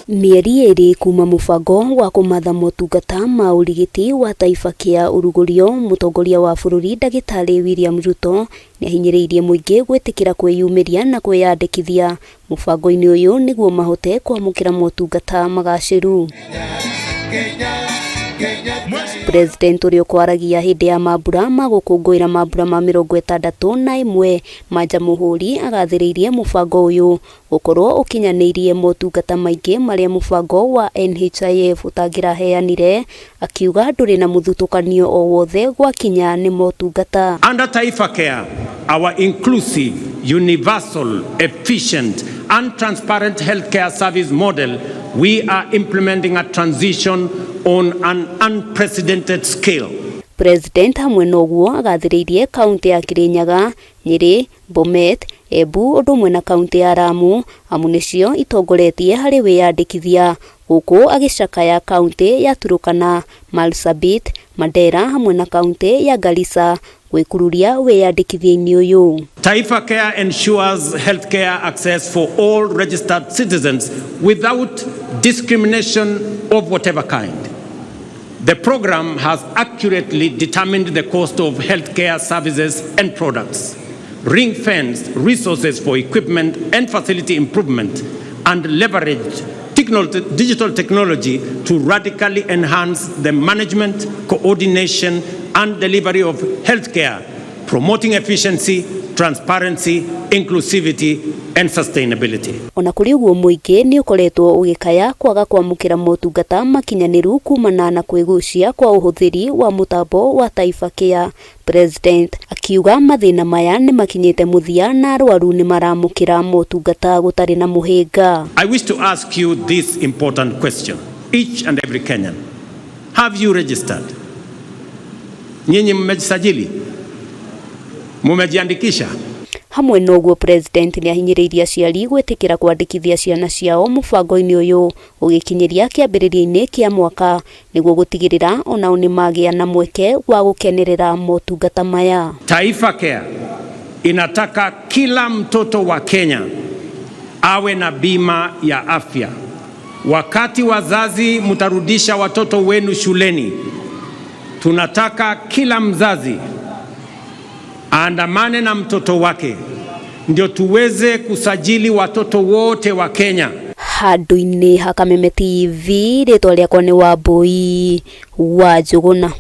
Mĩeri ĩrĩ kuma mũbango wa kũmatha motungata ma ũrigiti wa Taifa Care ũrugũrio, mũtongoria wa bũrũri ndagĩtarĩ William Ruto nĩahinyĩrĩirie mũingĩ gwĩtĩkĩra kwĩyumĩria na kwĩyandĩkithia mũbango-inĩ ũyũ nĩguo mahote kwamũkĩra motungata magacĩru. President ũrĩa ũkwaragia hĩndĩ ya mambura ma gũkũngũĩra mambura ma 61 ma Jamũhũri agathĩrĩirie mũbango ũyũ gũkorwo ũkinyanĩirie motungata maingĩ marĩa mũbango wa NHIF ũtangĩraheanire, akiuga ndũrĩ na mũthutũkanio o wothe gwakinya nĩ motungata. Under Taifa Care, our inclusive, universal, efficient, and transparent healthcare service model, we are implementing a transition on an unprecedented scale. President hamwe na ũguo agathĩrĩirie kaunti ya Kirinyaga, Nyeri, Bomet, Embu ũndũ ũmwe na kaunti ya Lamu amu nĩcio itongoretie harĩ wĩyandĩkithia gũkũ agĩcakaya kaunti ya Turkana, Marsabit, Mandera hamwe na kaunti ya Garissa gwĩkururia wĩyandĩkithia-inĩ ũyũ. Taifa Care ensures healthcare access for all registered citizens without discrimination of whatever kind. The program has accurately determined the cost of healthcare services and products, ring-fenced resources for equipment and facility improvement, and leveraged digital technology to radically enhance the management, coordination, and delivery of healthcare, promoting efficiency, transparency, inclusivity, and sustainability. Ona kũrĩ ũguo mũingĩ nĩ ũkoretwo ũgĩkaya kwaga kwamũkĩra motungata makinyanĩru kumana na kwĩgucia kwa ũhũthĩri wa mũtambo wa Taifa Care. President akiuga mathĩna maya nĩ makinyĩte mũthia na arwaru nĩ maramũkĩra motungata gũtarĩ na mũhĩnga. I wish to ask you this important question, each and every Kenyan. Have you registered? Nyinyi mmejisajili? Mumejiandikisha? Hamwe na ũguo President nĩahinyĩrĩirie aciari gwĩtĩkĩra kwandĩkithia ciana ciao mũbango-inĩ ũyũ ũgĩkinyĩria kĩambĩrĩria-inĩ kĩa mwaka nĩguo gũtigĩrĩra onao nĩmagĩa na mweke wa gũkenerera motungata maya. Taifa Care inataka kila mtoto wa Kenya awe na bima ya afya. Wakati wazazi mtarudisha watoto wenu shuleni, tunataka kila mzazi aandamane na mtoto wake ndio tuweze kusajili watoto wote wa Kenya. Handũ-inĩ ha Kameme TV, rĩtwa rĩakwa nĩ Wambui wa Njũgũna.